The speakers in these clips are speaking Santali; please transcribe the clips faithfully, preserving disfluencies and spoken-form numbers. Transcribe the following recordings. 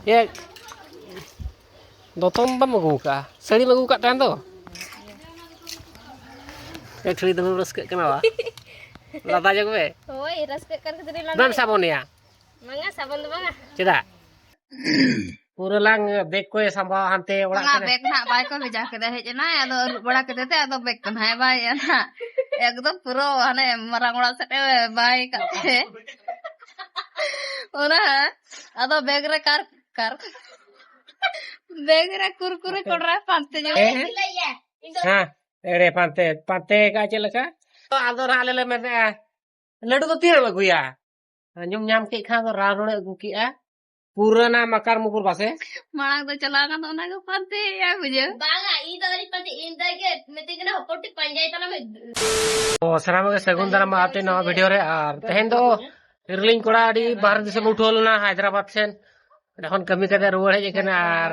ᱮ, ᱫᱚᱛᱚᱢ ᱵᱟᱢ ᱟᱹᱜᱩ ᱟᱠᱟᱫᱼᱟ? ᱥᱟᱹᱲᱤᱢ ᱟᱹᱜᱩ ᱟᱠᱟᱫ ᱛᱟᱦᱮᱱ ᱫᱚ᱾ ᱮ, ᱪᱷᱩᱲᱤ ᱫᱚᱢᱮᱢ ᱨᱟᱹᱥᱠᱟᱹᱜ ᱠᱟᱱᱟ ᱵᱟ? ᱞᱟᱫᱟ ᱧᱚᱜ ᱢᱮ᱾ ᱦᱳᱭ, ᱨᱟᱹᱥᱠᱟᱹᱜ ᱠᱟᱱ ᱠᱷᱟᱹᱛᱤᱨ ᱞᱟᱫᱟ᱾ ᱵᱟᱢ ᱥᱟᱵᱚᱱᱮᱭᱟ? ᱵᱟᱝᱟ, ᱥᱟᱵᱚᱱ ᱫᱚ ᱵᱟᱝᱟ᱾ ᱪᱮᱫᱟᱜ? ᱯᱩᱨᱟᱹ ᱞᱟᱝ ᱵᱮᱜᱽ ᱠᱚᱭ ᱥᱟᱢᱵᱟᱣᱟ ᱦᱟᱱᱛᱮ ᱚᱲᱟᱜ ᱚᱱᱟ ᱥᱮᱫ᱾ ᱵᱮᱜᱽ ᱱᱟᱦᱟᱜ ᱵᱟᱭ ᱠᱚ ᱵᱷᱮᱡᱟ ᱠᱮᱫᱟ, ᱦᱮᱡ ᱮᱱᱟᱭ, ᱟᱫᱚ ᱟᱹᱨᱩᱵ ᱵᱟᱲᱟ ᱠᱮᱫᱮ ᱛᱮ ᱟᱫᱚ ᱵᱮᱜᱽ ᱠᱚ ᱱᱟᱦᱟᱜ ᱵᱟᱭ ᱮᱢᱟ᱾ ᱮᱠᱫᱚᱢ ᱯᱩᱨᱟᱹ ᱦᱟᱱᱮ ᱢᱟᱨᱟᱝ ᱚᱲᱟᱜ ᱥᱮᱫ ᱮ ᱵᱟᱭ ᱠᱟᱜ ᱛᱮ᱾ ᱚᱱᱟ ᱟᱫᱚ ᱵᱮᱜᱽ ᱨᱮ ᱠᱟᱨ, ᱠᱟᱨ᱾ ᱵᱮᱜᱽ ᱨᱮ ᱠᱩᱨᱠᱩᱨᱮ ᱠᱚᱰᱨᱟ ᱯᱟᱱᱛᱮ ᱧᱚᱜ᱾ ᱦᱮᱸ? ᱦᱮᱸ, ᱮᱲᱮ ᱯᱟᱱᱛᱮ, ᱯᱟᱱᱛᱮ ᱠᱟᱜ ᱪᱮᱫ ᱞᱮᱠᱟ? ᱟᱫᱚ ᱱᱟᱦᱟᱜ ᱟᱞᱮ ᱞᱮ ᱢᱮᱱᱮᱫᱼᱟ, ᱞᱟᱹᱰᱩ ᱫᱚ ᱛᱤᱨᱮᱢ ᱟᱹᱜᱩᱭᱟ? ᱧᱩᱢ ᱧᱟᱢ ᱠᱮᱫ ᱠᱷᱟᱱ ᱫᱚ ᱨᱟᱱ ᱦᱚᱲᱮ ᱟᱹᱜᱩ ᱠᱮᱫᱼᱟ᱾ ᱯᱩᱨᱟᱹᱱᱟ ᱢᱟᱠᱟᱨ ᱢᱩᱠᱩᱨ ᱵᱟᱥᱮ? ᱢᱟᱲᱟᱝ ᱫᱚ ᱪᱟᱞᱟᱣ ᱠᱟᱱ ᱫᱚ ᱚᱱᱟ ᱜᱮ ᱯᱟᱱᱛᱮᱭᱟ ᱵᱩᱡᱷᱟᱹᱣ᱾ ᱵᱟᱝᱟ, ᱤᱧ ᱫᱚ ᱟᱹᱣᱨᱤ ᱯᱟᱱᱛᱮ, ᱤᱧ ᱫᱟᱭ ᱜᱮ ᱢᱤᱛᱟᱹᱧ ᱠᱟᱱᱟ, "ᱦᱚᱯᱚᱱ ᱴᱤᱡ ᱯᱟᱸᱡᱟᱭ ᱛᱟᱞᱟᱝ ᱢᱮ᱾" ᱚ, ᱥᱟᱱᱟᱢ ᱜᱮ ᱥᱟᱹᱜᱩᱱ ᱫᱟᱨᱟᱢ ᱟᱯᱮ ᱱᱚᱣᱟ ᱵᱷᱤᱰᱤᱭᱳ ᱨᱮ᱾ ᱟᱨ ᱛᱮᱦᱮᱧ ᱫᱚ ᱨᱤᱞᱤᱧ ᱠᱚᱲᱟ ᱟᱹᱰᱤ ᱵᱟᱦᱨᱮ ᱫᱤᱥᱚᱢ ᱩᱴᱷᱟᱹᱣ ᱞᱮᱱᱟ ᱦᱟᱭᱫᱨᱟᱵᱟᱫᱽ ᱥᱮᱱ᱾ ᱚᱸᱰᱮ ᱠᱷᱚᱱ ᱠᱟᱹᱢᱤ ᱠᱟᱛᱮ ᱨᱩᱣᱟᱹᱲ ᱦᱮᱡ ᱟᱠᱟᱱᱟ ᱟᱨ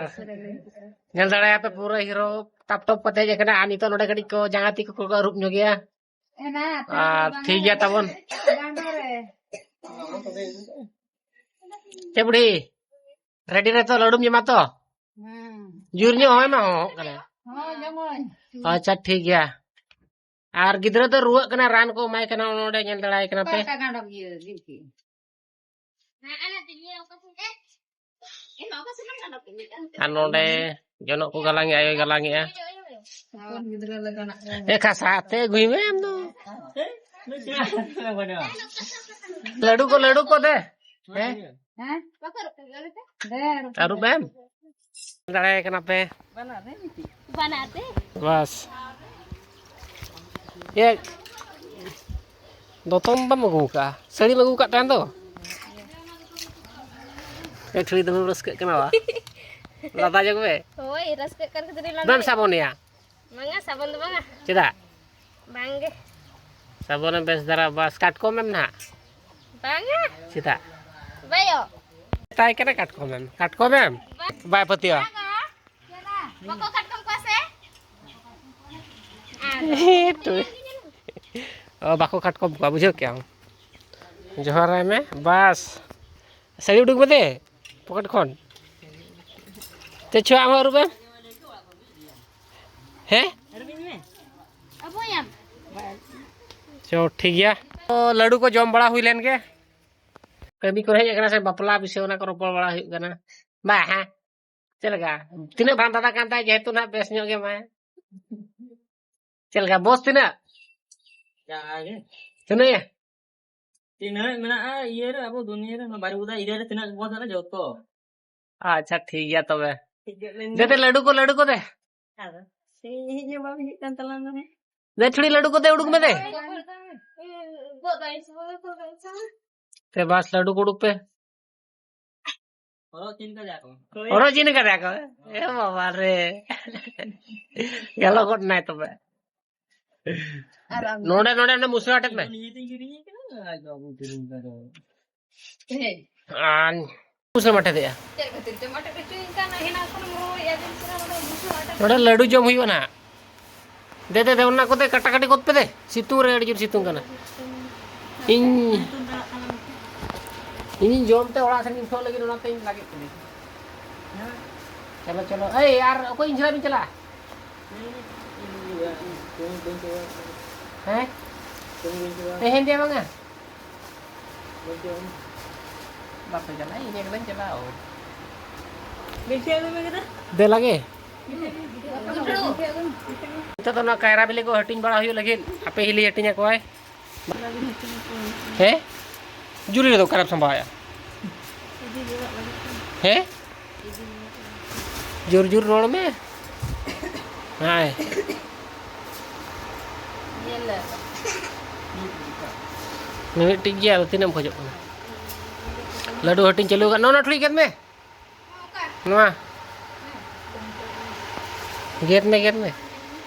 ᱧᱮᱞ ᱫᱟᱲᱮᱭᱟᱜ ᱯᱮ ᱯᱩᱨᱟᱹ ᱦᱤᱨᱳ ᱴᱟᱯ ᱴᱚᱯ ᱠᱟᱛᱮ ᱦᱮᱡ ᱟᱠᱟᱱᱟ᱾ ᱟᱨ ᱱᱤᱛᱚᱜ ᱱᱚᱰᱮ ᱠᱟᱹᱴᱤᱡ ᱠᱚ ᱡᱟᱸᱜᱟ ᱛᱤ ᱠᱚ ᱟᱹᱨᱩᱵ ᱧᱚᱜᱮᱭᱟ᱾ ᱟᱨ ᱴᱷᱤᱠ ᱜᱮᱭᱟ ᱛᱟᱵᱚᱱ᱾ ᱪᱮ ᱵᱩᱰᱷᱤ, ᱨᱮᱰᱤ ᱨᱮ ᱛᱚ ᱞᱟᱹᱰᱩᱢ ᱡᱚᱢᱟ ᱛᱚ? ᱦᱮᱸ᱾ ᱡᱳᱨ ᱧᱚᱜ ᱦᱚᱭ ᱢᱟ ᱦᱚᱦᱚᱜ ᱠᱟᱱᱟ᱾ ᱦᱚᱸ, ᱡᱚᱢᱟᱹᱧ᱾ ᱟᱪᱪᱷᱟ, ᱴᱷᱤᱠ ᱜᱮᱭᱟ᱾ ᱟᱨ ᱜᱤᱫᱽᱨᱟᱹ ᱫᱚ ᱨᱩᱣᱟᱹᱜ ᱠᱟᱱᱟ, ᱨᱟᱱ ᱠᱚ ᱮᱢᱟᱭ ᱠᱟᱱᱟ, ᱱᱚᱰᱮ ᱧᱮᱞ ᱫᱟᱲᱮᱭᱟᱭ ᱠᱟᱱᱟ ᱯᱮ᱾ ᱚᱠᱟᱴᱟᱜ ᱜᱟᱸᱰᱚ ᱤᱭᱟᱹ, ᱵᱤᱱᱛᱤ? ᱟᱨ ᱱᱚᱰᱮ ᱡᱚᱱᱚᱜ ᱠᱚ ᱜᱟᱞᱟᱝ ᱮᱜᱼᱟ, ᱟᱭᱳᱭ ᱜᱟᱞᱟᱝ ᱮᱜᱼᱟ᱾ ᱦᱚᱯᱚᱱ ᱜᱤᱫᱽᱨᱟᱹ ᱞᱮᱠᱟᱱᱟᱜ ᱠᱚ᱾ ᱮ, ᱠᱷᱟᱥᱟ ᱛᱮ ᱟᱹᱜᱩᱭ ᱢᱮ ᱟᱢ ᱫᱚ᱾ ᱞᱟᱹᱰᱩ ᱠᱚ, ᱞᱟᱹᱰᱩ ᱠᱚ ᱫᱮ᱾ ᱦᱮᱸ? ᱦᱮᱸ? ᱫᱮ, ᱟᱹᱨᱩᱵ ᱮᱢ᱾ ᱫᱟᱲᱮᱭᱟᱭ ᱠᱟᱱᱟ ᱯᱮ᱾ ᱵᱟᱱᱟᱨ ᱛᱮ? ᱵᱟᱥ᱾ ᱮ, ᱫᱚᱛᱚᱢ ᱵᱟᱢ ᱟᱹᱜᱩ ᱟᱠᱟᱫᱼᱟ? ᱥᱟᱹᱲᱤᱢ ᱟᱹᱜᱩ ᱟᱠᱟᱫ ᱛᱟᱦᱮᱱ ᱫᱚ᱾ ᱮ, ᱪᱷᱩᱲᱤ ᱫᱚᱢᱮᱢ ᱨᱟᱹᱥᱠᱟᱹᱜ ᱠᱟᱱᱟ ᱵᱟ? ᱞᱟᱫᱟ ᱧᱚᱜ ᱢᱮ᱾ ᱦᱳᱭ, ᱨᱟᱹᱥᱠᱟᱹᱜ ᱠᱟᱱ ᱠᱷᱟᱹᱛᱤᱨ ᱞᱟᱫᱟ᱾ ᱵᱟᱢ ᱥᱟᱵᱚᱱᱮᱭᱟ? ᱵᱟᱝᱟ, ᱥᱟᱵᱚᱱ ᱫᱚ ᱵᱟᱝᱟ᱾ ᱪᱮᱫᱟᱜ? ᱵᱟᱝᱜᱮ᱾ ᱥᱟᱵᱚᱱᱮᱢ ᱵᱮᱥ ᱫᱷᱟᱨᱟ, ᱵᱟᱥ, ᱠᱟᱴᱠᱚᱢ ᱮᱢ ᱱᱟᱦᱟᱜ? ᱵᱟᱝᱟ᱾ ᱪᱮᱫᱟᱜ? ᱵᱟᱭᱚ᱾ ᱢᱮᱛᱟᱭ ᱠᱟᱱᱟ ᱠᱟᱴᱠᱚᱢ ᱮᱢ, ᱠᱟᱴᱠᱚᱢ ᱮᱢ? ᱵᱟᱭ ᱯᱟᱹᱛᱭᱟᱹᱣᱟ᱾ ᱵᱟᱝᱟ᱾ ᱵᱟᱠᱚ ᱠᱟᱴᱠᱚᱢ ᱠᱚᱣᱟ ᱥᱮ? ᱟᱫᱚ ᱦᱮᱸ ᱛᱚ᱾ ᱚ, ᱵᱟᱠᱚ ᱠᱟᱴᱠᱚᱢ ᱠᱚᱣᱟ, ᱵᱩᱡᱷᱟᱹᱣ ᱠᱮᱜᱼᱟᱢ? ᱡᱚᱦᱟᱨᱟᱭ ᱢᱮ, ᱵᱟᱥ᱾ ᱥᱟᱹᱲᱤ ᱩᱰᱩᱠ ᱢᱮ ᱫᱮ, ᱯᱚᱠᱮᱴ ᱠᱷᱚᱱ᱾ ᱪᱮᱫ ᱪᱚ ᱟᱢ ᱟᱹᱨᱩᱵ ᱮᱢ? ᱦᱮᱸ? ᱪᱚ, ᱴᱷᱤᱠ ᱜᱮᱭᱟ᱾ ᱛᱚ, ᱞᱟᱹᱰᱩ ᱠᱚ ᱡᱚᱢ ᱵᱟᱲᱟ ᱦᱩᱭ ᱞᱮᱱ ᱜᱮ᱾ ᱠᱟᱹᱢᱤ ᱠᱚ ᱦᱮᱡ ᱟᱠᱟᱱᱟ ᱥᱮ ᱵᱟᱯᱞᱟ ᱵᱤᱥᱚᱭ, ᱚᱱᱟ ᱠᱚ ᱨᱚᱯᱚᱲ ᱵᱟᱲᱟ ᱦᱩᱭᱩᱜ ᱠᱟᱱᱟ᱾ ᱵᱟ, ᱦᱮᱸ? ᱪᱮᱫ ᱞᱮᱠᱟ? ᱛᱤᱱᱟᱹᱜ ᱵᱷᱟᱱ ᱫᱟᱫᱟ ᱠᱟᱱ ᱛᱟᱭ, ᱡᱮᱦᱮᱛᱩ ᱱᱟᱦᱟᱜ ᱵᱮᱥ ᱧᱚᱜ ᱜᱮ ᱢᱟᱭ᱾ ᱪᱮᱫ ᱞᱮᱠᱟ? ᱵᱚᱥ ᱛᱤᱱᱟᱹᱜ? ᱡᱟᱦᱟᱸ ᱜᱮ᱾ ᱛᱤᱱᱟᱹᱜ ᱭᱟ? ᱛᱤᱱᱟᱹᱜ ᱢᱮᱱᱟᱜᱼᱟ ᱤᱭᱟᱹ ᱨᱮ, ᱟᱵᱚ ᱫᱩᱱᱤᱭᱟᱹ ᱨᱮ, ᱵᱟᱨᱤᱯᱚᱫᱟ ᱮᱨᱤᱭᱟ ᱨᱮ ᱛᱤᱱᱟᱹᱜ ᱵᱚᱥ ᱢᱮᱱᱟᱜᱼᱟ ᱡᱚᱛᱚ᱾ ᱟᱪᱪᱷᱟ, ᱴᱷᱤᱠ ᱜᱮᱭᱟ ᱛᱚᱵᱮ᱾ ᱴᱷᱤᱠ ᱜᱮᱭᱟ, ᱞᱟᱹᱭ ᱢᱮ᱾ ᱫᱮ, ᱫᱮ, ᱞᱟᱹᱰᱩ ᱠᱚ, ᱞᱟᱹᱰᱩ ᱠᱚ ᱫᱮ᱾ ᱟᱫᱚ, ᱥᱮ ᱦᱮᱡ ᱦᱚᱸ ᱵᱟᱢ ᱦᱤᱡᱩᱜ ᱠᱟᱱ ᱛᱟᱞᱟᱝ ᱫᱚ ᱦᱮᱸ᱾ ᱫᱮ, ᱪᱷᱩᱲᱤ ᱞᱟᱹᱰᱩ ᱠᱚ ᱫᱮ, ᱩᱰᱩᱠ ᱢᱮ ᱫᱮ᱾ ᱛᱮ ᱵᱟᱥ, ᱞᱟᱹᱰᱩ ᱠᱚ ᱩᱰᱩᱠ ᱯᱮ᱾ ᱦᱚᱨᱚᱜ ᱪᱤᱱ ᱠᱟᱫᱮᱭᱟ ᱠᱚ᱾ ᱦᱚᱨᱚᱜ ᱪᱤᱱ ᱠᱟᱫᱮᱭᱟ ᱠᱚ? ᱮ ᱵᱟᱵᱟ ᱨᱮ᱾ ᱜᱮᱞᱚ ᱜᱚᱫ ᱱᱟᱭ ᱛᱚᱵᱮ᱾ ᱟᱨ ᱟᱢ ᱱᱚᱰᱮ, ᱱᱚᱰᱮ, ᱱᱚᱰᱮ ᱢᱩᱥᱞᱟ ᱟᱴᱮᱫ ᱢᱮ᱾ ᱱᱤᱡᱮ ᱛᱮᱧ ᱠᱤᱨᱤᱧ ᱠᱟᱫᱟ, ᱟᱡ ᱵᱟᱵᱩ ᱠᱤᱨᱤᱧ ᱠᱟᱫᱟ᱾ ᱦᱮᱸ᱾ ᱟᱨ ᱢᱩᱥᱞᱟ ᱟᱴᱮᱫ ᱮᱭᱟ᱾ ᱪᱮᱫ ᱠᱷᱟᱹᱛᱤᱨ ᱪᱚᱢ ᱟᱴᱮᱫ ᱦᱚᱪᱚᱭᱤᱧ ᱠᱟᱱᱟ? ᱦᱮᱱᱟᱝ ᱠᱷᱚᱱᱮᱢ ᱨᱚᱲᱮᱫᱼᱟ ᱡᱮ ᱪᱮᱫᱟᱜ ᱱᱚᱰᱮ ᱢᱩᱥᱞᱟ ᱟᱴᱮᱫ ᱱᱚᱰᱮ ᱞᱟᱹᱰᱩ ᱡᱚᱢ ᱦᱩᱭᱩᱜᱼᱟ ᱱᱟᱦᱟᱜ᱾ ᱫᱮ, ᱫᱮ, ᱫᱮ, ᱚᱱᱟ ᱠᱚᱛᱮ ᱠᱟᱴᱟᱠᱟᱴᱤ ᱜᱚᱫ ᱯᱮ ᱫᱮ᱾ ᱥᱤᱛᱩᱝ ᱨᱮ ᱟᱹᱰᱤ ᱡᱳᱨ ᱥᱤᱛᱩᱝ ᱠᱟᱱᱟ᱾ ᱤᱧ, ᱤᱧᱤᱧ ᱡᱚᱢ ᱛᱮ ᱚᱲᱟᱜ ᱥᱮᱱ ᱤᱧ ᱯᱷᱳᱱ ᱞᱟᱹᱜᱤᱫ, ᱚᱱᱟᱛᱮᱧ ᱞᱟᱜᱮᱫ ᱠᱟᱱᱟ᱾ ᱪᱚᱞᱚ, ᱪᱚᱞᱚ᱾ ᱮᱭ, ᱟᱨ ᱚᱠᱚᱭ ᱤᱧ ᱪᱷᱟᱲᱟ ᱵᱤᱱ ᱪᱟᱞᱟᱜᱼᱟ? ᱦᱮᱸ? ᱛᱮᱦᱮᱧ ᱫᱮ ᱵᱟᱝᱟ? ᱵᱟᱯᱮ ᱪᱟᱞᱟᱜᱼᱟ, ᱤᱧ ᱮᱠᱞᱟᱧ ᱪᱟᱞᱟᱜᱼᱟ᱾ ᱵᱮᱥᱤ ᱟᱹᱜᱩ ᱢᱮ ᱠᱮᱫᱟ᱾ ᱫᱮ ᱞᱟᱜᱮ᱾ ᱱᱤᱛᱚᱜ ᱫᱚ ᱚᱱᱟ ᱠᱟᱭᱨᱟ ᱵᱤᱞᱤ ᱠᱚ ᱦᱟᱹᱴᱤᱧ ᱵᱟᱲᱟ ᱦᱩᱭᱩᱜ ᱞᱟᱹᱜᱤᱫ, ᱟᱯᱮ ᱦᱤᱞᱤ ᱦᱟᱹᱴᱤᱧ ᱟᱠᱚᱣᱟᱭ᱾ ᱦᱮᱸ? ᱡᱩᱨᱤ ᱨᱮᱫᱚ ᱚᱠᱟᱨᱮᱢ ᱥᱟᱢᱵᱟᱣᱮᱫᱼᱟ? ᱦᱮᱸ? ᱡᱳᱨ ᱡᱳᱨ ᱨᱚᱲ ᱢᱮ᱾ ᱦᱮᱸ᱾ ᱧᱮᱞ ᱞᱮ᱾ ᱢᱤᱢᱤᱫ ᱴᱤᱡ ᱜᱮᱭᱟ, ᱟᱫᱚ ᱛᱤᱱᱟᱹᱜ ᱮᱢ ᱠᱷᱚᱡᱚᱜ ᱠᱟᱱᱟ? ᱞᱟᱹᱰᱩ ᱦᱟᱹᱴᱤᱧ ᱪᱟᱹᱞᱩ ᱟᱠᱟᱫ, ᱱᱚᱣᱟ ᱴᱷᱩᱲᱤ ᱜᱮᱫ ᱢᱮ᱾ ᱱᱚᱣᱟ᱾ ᱜᱮᱫ ᱢᱮ, ᱜᱮᱫ ᱢᱮ᱾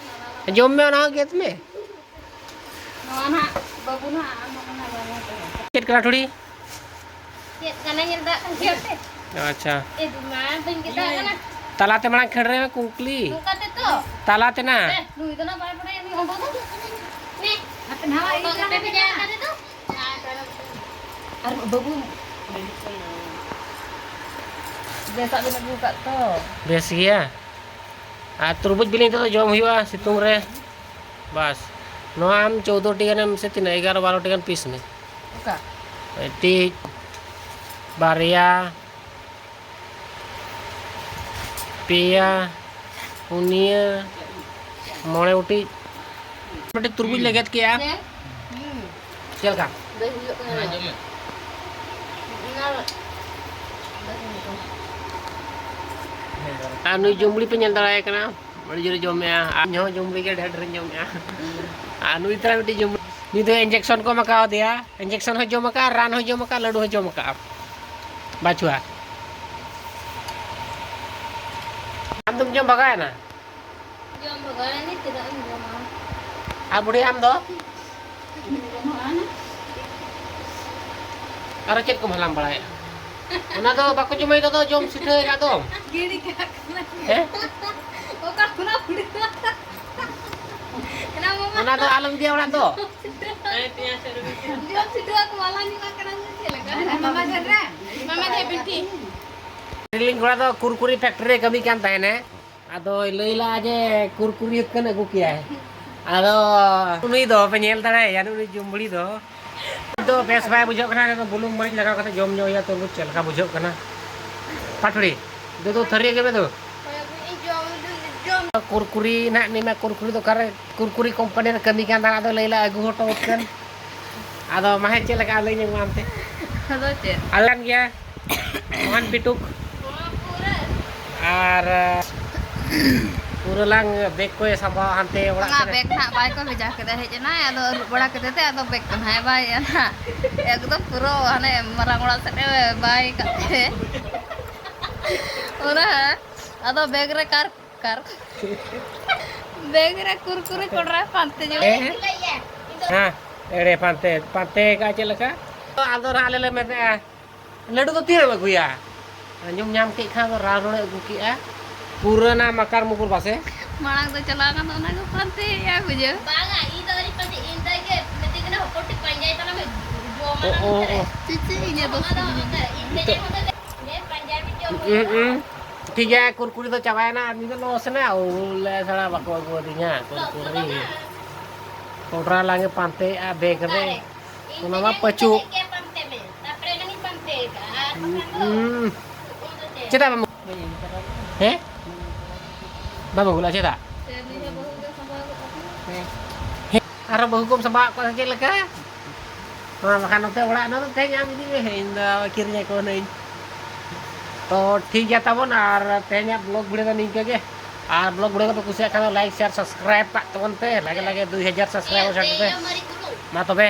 ᱡᱚᱢ ᱢᱮ, ᱚᱱᱟ ᱦᱚᱸ ᱜᱮᱫ ᱢᱮ᱾ ᱱᱚᱣᱟ ᱱᱟᱦᱟᱜ ᱵᱟᱹᱵᱩ ᱱᱟᱦᱟᱜ ᱟᱢ ᱚᱱᱟ ᱵᱟᱝ ᱦᱟᱛᱟᱣᱟ᱾ ᱪᱮᱫ ᱠᱟᱱᱟ ᱴᱷᱩᱲᱤ? ᱪᱮᱫ ᱠᱟᱱᱟ ᱧᱮᱞ ᱫᱟᱜ ᱠᱟᱱ ᱜᱮᱭᱟ ᱯᱮ? ᱟᱪᱪᱷᱟ᱾ ᱮ ᱫᱩ ᱢᱟ ᱵᱟᱹᱧ ᱜᱮᱫᱟᱜ ᱠᱟᱱᱟ᱾ ᱛᱟᱞᱟᱛᱮ ᱢᱟᱲᱟᱝ ᱠᱷᱟᱹᱲ ᱨᱮ ᱠᱩᱝᱠᱞᱤ᱾ ᱱᱚᱝᱠᱟ ᱛᱮ ᱛᱚ? ᱛᱟᱞᱟᱛᱮ ᱱᱟ᱾ ᱮ, ᱱᱩᱭ ᱫᱚ ᱱᱟ ᱵᱟᱭ ᱵᱟᱲᱟᱭᱟ, ᱱᱩᱭ ᱦᱚᱸ ᱵᱟᱹᱵᱩ᱾ ᱱᱮ, ᱟᱯᱮ ᱱᱟᱣᱟ ᱦᱚᱴᱚᱜ ᱤᱫᱤ ᱠᱟᱛᱮ ᱠᱟᱱᱟ ᱵᱷᱮᱡᱟ ᱯᱮ᱾ ᱟᱠᱟᱫᱮ ᱫᱚ᱾ ᱟᱨ ᱵᱟᱹᱵᱩ᱾ ᱵᱮᱥᱟᱜ ᱵᱮᱱ ᱟᱹᱜᱩ ᱟᱠᱟᱫ ᱛᱚ᱾ ᱵᱮᱥ ᱜᱮᱭᱟ᱾ ᱟᱨ ᱛᱩᱨᱵᱩᱡᱽ ᱵᱤᱞᱤ ᱱᱤᱛᱚᱜ ᱫᱚ ᱡᱚᱢ ᱦᱩᱭᱩᱜᱼᱟ ᱥᱤᱛᱩᱝ ᱨᱮ᱾ ᱵᱟᱥ, ᱱᱚᱣᱟ ᱟᱢ ᱪᱳᱫᱽᱫᱳ ᱴᱤ ᱜᱟᱱᱮᱢ ᱥᱮ ᱛᱤᱱᱟᱹᱜ, ᱮᱜᱟᱨᱚ ᱵᱟᱨᱚ ᱴᱤ ᱜᱟᱱ ᱯᱤᱥ ᱢᱮ᱾ ᱚᱠᱟ? ᱢᱤᱫᱴᱤᱡ, ᱵᱟᱨᱭᱟ, ᱯᱮᱭᱟ, ᱯᱩᱱᱭᱟᱹ, ᱢᱚᱬᱮ ᱜᱚᱴᱤᱡ᱾ ᱢᱤᱫᱴᱤᱡ ᱛᱩᱨᱵᱩᱡᱽ ᱞᱮ ᱜᱮᱫ ᱠᱮᱜᱼᱟ᱾ ᱦᱩᱸ᱾ ᱪᱮᱫ ᱞᱮᱠᱟ? ᱵᱮᱥ ᱵᱩᱡᱷᱟᱹᱜ ᱠᱟᱱᱟ᱾ ᱚᱱᱟ ᱵᱮᱥ ᱵᱩᱡᱷᱟᱹᱜ ᱠᱟᱱᱟ᱾ ᱟᱨ ᱱᱩᱭ ᱡᱚᱢᱵᱽᱲᱤ ᱯᱮ ᱧᱮᱞ ᱫᱟᱲᱮᱭᱟᱭ ᱠᱟᱱᱟ, ᱟᱹᱰᱤ ᱡᱳᱨᱮ ᱡᱚᱢᱮᱜᱼᱟ᱾ ᱟᱨ ᱤᱧ ᱦᱚᱸ ᱡᱚᱢᱵᱽᱲᱤ ᱜᱮ ᱰᱷᱮᱨ ᱰᱷᱮᱨᱤᱧ ᱡᱚᱢᱮᱜᱼᱟ᱾ ᱟᱨ ᱱᱩᱭ ᱛᱟᱨᱟ ᱢᱤᱫᱴᱤᱡ ᱡᱚᱢᱵᱽᱲᱤ, ᱱᱩᱭ ᱫᱚ injection ᱠᱚ ᱮᱢ ᱠᱟᱣ ᱫᱮᱭᱟ᱾ Injection ᱦᱚᱸ ᱡᱚᱢ ᱟᱠᱟᱫᱼᱟ, ᱨᱟᱱ ᱦᱚᱸ ᱡᱚᱢ ᱟᱠᱟᱫᱼᱟ, ᱞᱟᱹᱰᱩ ᱦᱚᱸ ᱡᱚᱢ ᱟᱠᱟᱫᱼᱟ᱾ ᱵᱟᱪᱷᱩᱣᱟ, ᱟᱢ ᱫᱚᱢ ᱡᱚᱢ ᱵᱷᱟᱜᱟᱣᱮᱱᱟ? ᱡᱚᱢ ᱵᱷᱟᱜᱟᱣᱮᱱᱤᱧ, ᱛᱤᱱᱟᱹᱜ ᱮᱢ ᱡᱚᱢᱟ? ᱟᱨ ᱵᱩᱰᱷᱤ, ᱟᱢ ᱫᱚ? ᱟᱨᱚ ᱪᱮᱫ ᱠᱚᱢ ᱦᱟᱞᱟᱝ ᱵᱟᱲᱟᱭᱮᱫᱼᱟ? ᱚᱱᱟ ᱫᱚ ᱵᱟᱠᱚ ᱡᱚᱢᱟ, ᱤᱱᱟᱹ ᱫᱚ ᱡᱚᱢ ᱥᱤᱴᱷᱟᱹ ᱮᱱᱟ ᱫᱚ᱾ ᱜᱤᱲᱤ ᱠᱟᱜ ᱠᱟᱱᱟ᱾ ᱦᱮᱸ? ᱚᱠᱟ ᱠᱷᱚᱱᱟᱜ ᱦᱩᱲᱩ? ᱚᱱᱟ ᱢᱟᱢᱟ᱾ ᱚᱱᱟ ᱫᱚ ᱟᱞᱚᱢ ᱤᱫᱤᱭᱟ ᱚᱲᱟᱜ ᱫᱚ᱾ ᱡᱚᱢ ᱥᱤᱴᱷᱟᱹ ᱟᱠᱚ ᱢᱟᱞᱟ ᱧᱩ ᱠᱟᱜ ᱠᱟᱱᱟ, ᱪᱮᱫ ᱞᱮᱠᱟ? ᱢᱟᱢᱟ ᱡᱷᱟᱹᱞ ᱨᱮ? ᱢᱟᱢᱟ ᱡᱷᱟᱹᱞ ᱵᱤᱱᱴᱷᱤ᱾ ᱨᱤᱞᱤᱝ ᱠᱚᱲᱟ ᱫᱚ ᱠᱩᱨᱠᱩᱨᱤ factory ᱨᱮ ᱠᱟᱹᱢᱤ ᱠᱟᱱ ᱛᱟᱦᱮᱱᱮ᱾ ᱟᱫᱚᱭ ᱞᱟᱹᱭ ᱞᱟᱜᱼᱟ ᱡᱮ ᱠᱩᱨᱠᱩᱨᱤ ᱦᱩᱛᱠᱟᱹᱱ ᱟᱹᱜᱩ ᱠᱮᱭᱟᱭ᱾ ᱟᱫᱚ ᱩᱱᱤ ᱫᱚ ᱯᱮ ᱧᱮᱞ ᱫᱟᱲᱮᱭᱟᱭᱟ, ᱩᱱᱤ ᱡᱩᱢᱵᱽᱲᱤ ᱫᱚ᱾ ᱫᱚ ᱵᱮᱥ ᱵᱟᱭ ᱵᱩᱡᱷᱟᱹᱜ ᱠᱟᱱᱟ, ᱵᱩᱞᱩᱝ ᱢᱟᱹᱨᱤᱪ ᱞᱟᱜᱟᱣ ᱠᱟᱛᱮ ᱡᱚᱢ ᱧᱚᱜ ᱦᱩᱭᱩᱜᱼᱟ, ᱛᱚᱨᱢᱩᱡᱽ ᱪᱮᱫ ᱞᱮᱠᱟ ᱵᱩᱡᱷᱟᱹᱜ ᱠᱟᱱᱟ᱾ ᱯᱟᱴᱷᱩᱲᱤ, ᱫᱩ ᱫᱩ ᱛᱷᱟᱹᱨᱤ ᱟᱹᱜᱩᱭ ᱢᱮ ᱫᱩ᱾ ᱠᱩᱨᱠᱩᱨᱤ ᱱᱟᱜ ᱱᱤᱢᱟ ᱠᱩᱨᱠᱩᱨᱤ ᱫᱚ ᱚᱠᱟᱨᱮ ᱠᱩᱨᱠᱩᱨᱤ ᱠᱳᱢᱯᱟᱱᱤ ᱨᱮ ᱠᱟᱹᱢᱤ ᱠᱟᱱ ᱛᱟᱦᱮᱸ, ᱟᱫᱚ ᱞᱟᱹᱭ ᱞᱮ ᱟᱹᱜᱩ ᱦᱚᱴᱚ ᱠᱟᱱ᱾ ᱟᱫᱚ ᱢᱟ ᱦᱮᱸ, ᱪᱮᱫ ᱞᱮᱠᱟ ᱞᱟᱹᱭ ᱧᱚᱜ ᱢᱮ ᱟᱢᱛᱮ? ᱟᱫᱚ ᱪᱮᱫ? ᱟᱞᱟᱝ ᱜᱮᱭᱟ᱾ ᱢᱚᱦᱟᱱ ᱯᱤᱴᱩᱠ᱾ ᱟᱨ ᱯᱩᱨᱟᱹ ᱞᱟᱝ ᱵᱮᱜᱽ ᱠᱚᱭ ᱥᱟᱢᱵᱟᱣᱟ ᱦᱟᱱᱛᱮ ᱚᱲᱟᱜ ᱚᱱᱟ ᱥᱮᱫ ᱨᱮ᱾ ᱵᱮᱜᱽ ᱱᱟᱜ ᱵᱟᱭ ᱠᱚ ᱵᱷᱮᱡᱟ ᱠᱮᱫᱟ, ᱦᱮᱡ ᱮᱱᱟᱭ, ᱟᱫᱚ ᱟᱹᱨᱩᱵ ᱵᱟᱲᱟ ᱠᱮᱫᱮ ᱛᱮ ᱟᱫᱚ ᱵᱮᱜᱽ ᱠᱚ ᱱᱟᱜ ᱮ ᱵᱟᱭᱮᱜᱼᱟ ᱱᱟᱜ᱾ ᱮᱠᱫᱚᱢ ᱯᱩᱨᱟᱹ ᱦᱟᱱᱮ ᱢᱟᱨᱟᱝ ᱚᱲᱟᱜ ᱥᱮᱫ ᱮ ᱵᱟᱭ ᱠᱟᱜ ᱛᱮ᱾ ᱚᱱᱟ ᱟᱫᱚ ᱵᱮᱜᱽ ᱨᱮ ᱠᱟᱨ, ᱠᱟᱨ, ᱵᱮᱜᱽ ᱨᱮ ᱠᱩᱨᱠᱩᱨᱤ ᱠᱚᱰᱨᱟ ᱯᱟᱱᱛᱮ ᱡᱚᱝ᱾ ᱦᱮᱸ, ᱦᱮᱸ᱾ ᱦᱮᱸ, ᱮᱲᱮ ᱯᱟᱱᱛᱮ, ᱯᱟᱱᱛᱮ ᱠᱟᱜᱼᱟ ᱪᱮᱫ ᱞᱮᱠᱟ? ᱟᱫᱚ ᱱᱟᱜ ᱟᱞᱮ ᱞᱮ ᱢᱮᱱᱮᱫᱼᱟ, ᱞᱟᱹᱰᱩ ᱫᱚ ᱛᱤᱨᱮᱢ ᱟᱹᱜᱩᱭᱟ? ᱟᱸᱡᱚᱢ ᱧᱟᱢ ᱠᱮᱫ ᱠᱷᱟᱱ ᱫᱚ ᱨᱟᱱ ᱨᱚᱲᱮ ᱟᱹᱜᱩ ᱠᱮᱫᱼᱟ᱾ ᱯᱩᱨᱟᱹᱱᱟ ᱢᱟᱠᱟᱨ ᱢᱩᱠᱩᱨ ᱵᱟᱥᱮ᱾ ᱢᱟᱲᱟᱝ ᱫᱚ ᱪᱟᱞᱟᱣ ᱠᱟᱱ ᱫᱚ ᱚᱱᱟ ᱠᱚ ᱯᱟᱱᱛᱮᱭᱮᱫᱼᱟ ᱵᱩᱡᱷᱟᱹᱣ᱾ ᱵᱟᱝᱟ, ᱤᱧ ᱫᱚ ᱟᱹᱣᱨᱤ ᱯᱟᱱᱛᱮ, ᱤᱧ ᱫᱚ ᱤᱭᱟᱹ ᱢᱮᱛᱟᱹᱧ ᱠᱟᱱᱟ, ᱦᱚᱯᱚᱱ ᱴᱤᱡ ᱯᱟᱸᱡᱟᱭ ᱛᱟᱞᱟᱝ ᱢᱮ, ᱡᱚᱢ ᱚ, ᱟᱞᱟᱝ ᱚ, ᱢᱮ᱾ ᱚ᱾ ᱪᱮᱫ, ᱪᱮᱫ ᱤᱧ ᱟᱫᱚ ᱟᱢ ᱫᱚ ᱚᱱᱠᱟ, ᱤᱧ ᱫᱚ ᱱᱤᱛᱚᱜ ᱧᱮᱞ ᱦᱚᱸ ᱫᱚ ᱦᱮᱸ, ᱯᱟᱸᱡᱟᱭ ᱢᱮ, ᱡᱚᱢ ᱦᱩᱸ, ᱦᱩᱸ᱾ ᱴᱷᱤᱠ ᱜᱮᱭᱟ, ᱠᱩᱨᱠᱩᱨᱤ ᱫᱚ ᱪᱟᱵᱟᱭᱮᱱᱟ, ᱟᱨ ᱢᱤᱫ ᱫᱚ ᱞᱚᱥ ᱮᱱᱟ, ᱩᱞ ᱞᱮ ᱥᱟᱲᱟ ᱵᱟᱠᱚ ᱟᱹᱜᱩ ᱟᱹᱫᱤᱧᱟ, ᱠᱩᱨᱠᱩᱨᱤ᱾ ᱠᱚᱰᱨᱟ ᱞᱟᱝ ᱮ ᱯᱟᱱᱛᱮᱭᱮᱜᱼᱟ ᱵᱮᱜᱽ ᱨᱮ᱾ ᱚᱱᱟ ᱢᱟ ᱯᱟᱹᱪᱩᱜ᱾ ᱦᱩᱸ᱾ ᱪᱮᱫᱟᱜ ᱵᱟᱢ, ᱦᱮᱸ? ᱵᱟᱢ ᱟᱹᱜᱩ ᱞᱮᱫᱼᱟ, ᱪᱮᱫᱟᱜ? ᱦᱮᱸ, ᱟᱨᱦᱚᱸ ᱵᱟᱹᱦᱩ ᱠᱚᱢ ᱥᱟᱢᱵᱟᱣ ᱠᱚᱣᱟ ᱥᱮ ᱪᱮᱫ ᱞᱮᱠᱟ? ᱱᱚᱣᱟ ᱵᱟᱠᱷᱟᱱ ᱱᱚᱛᱮ ᱚᱲᱟᱜ ᱱᱚᱣᱟ ᱫᱚ ᱛᱮᱦᱮᱧ ᱟᱢ ᱤᱫᱤ ᱢᱮ, ᱤᱧ ᱫᱚ ᱠᱤᱨᱤᱧ ᱟᱠᱚ ᱠᱟᱹᱱᱟᱹᱧ᱾ ᱛᱚ ᱴᱷᱤᱠ ᱜᱮᱭᱟ ᱛᱟᱵᱚᱱ, ᱟᱨ ᱛᱮᱦᱮᱧᱟᱜ vlog video ᱫᱚ ᱱᱤᱝᱠᱟᱹ ᱜᱮ᱾ ᱟᱨ vlog video ᱠᱚᱯᱮ ᱠᱩᱥᱤᱭᱟᱜ ᱠᱷᱟᱱ ᱫᱚ like, share, subscribe ᱠᱟᱜ ᱛᱟᱵᱚᱱ ᱯᱮ, ᱞᱟᱜᱮ ᱞᱟᱜᱮ ᱫᱩᱭ ᱦᱟᱡᱟᱨ subscriber ᱥᱮᱴᱮᱨ ᱯᱮ᱾ ᱢᱟ ᱛᱚᱵᱮ᱾